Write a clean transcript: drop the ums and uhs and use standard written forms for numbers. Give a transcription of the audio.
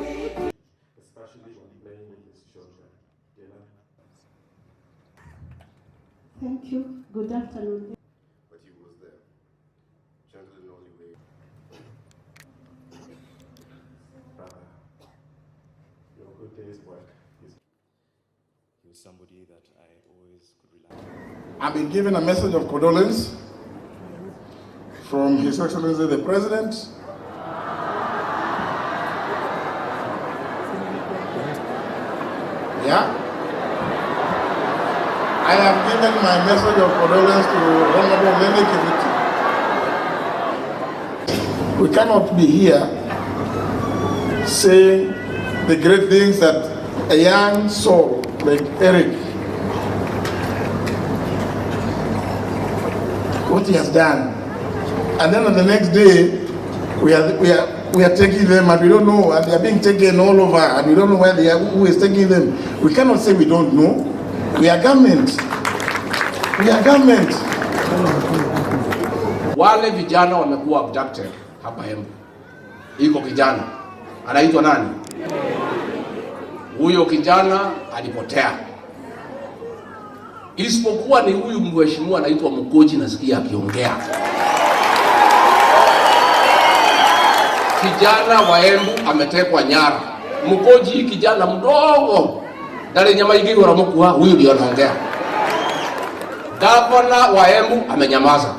Especially when playing with his children. Dylan. Thank you. Good afternoon. But he was there, gentle in all ways. Brother, your good day's work is. He was somebody that I always could rely on. I've been given a message of condolence from His Excellency the President. Yeah. I have given my message of condolence to Honorable Lene Kivuti. We cannot be here saying the great things that a young soul like Eric, what he has done. And then on the next day, we are taking them and we don't know, and they are being taken all over and we don't know where they are, who is taking them. We cannot say we don't know. We are government. We are government. Wale vijana wamekuwa abducted hapa Embu. Iko kijana anaitwa nani? Huyo kijana alipotea, isipokuwa ni huyu mheshimiwa anaitwa Mkoji, nasikia akiongea. Kijana wa Embu ametekwa nyara. Mkoji kijana mdogo ndari nyama ingĩ igũra mũkua, huyu ndio anaongea. Gavana wa Embu amenyamaza.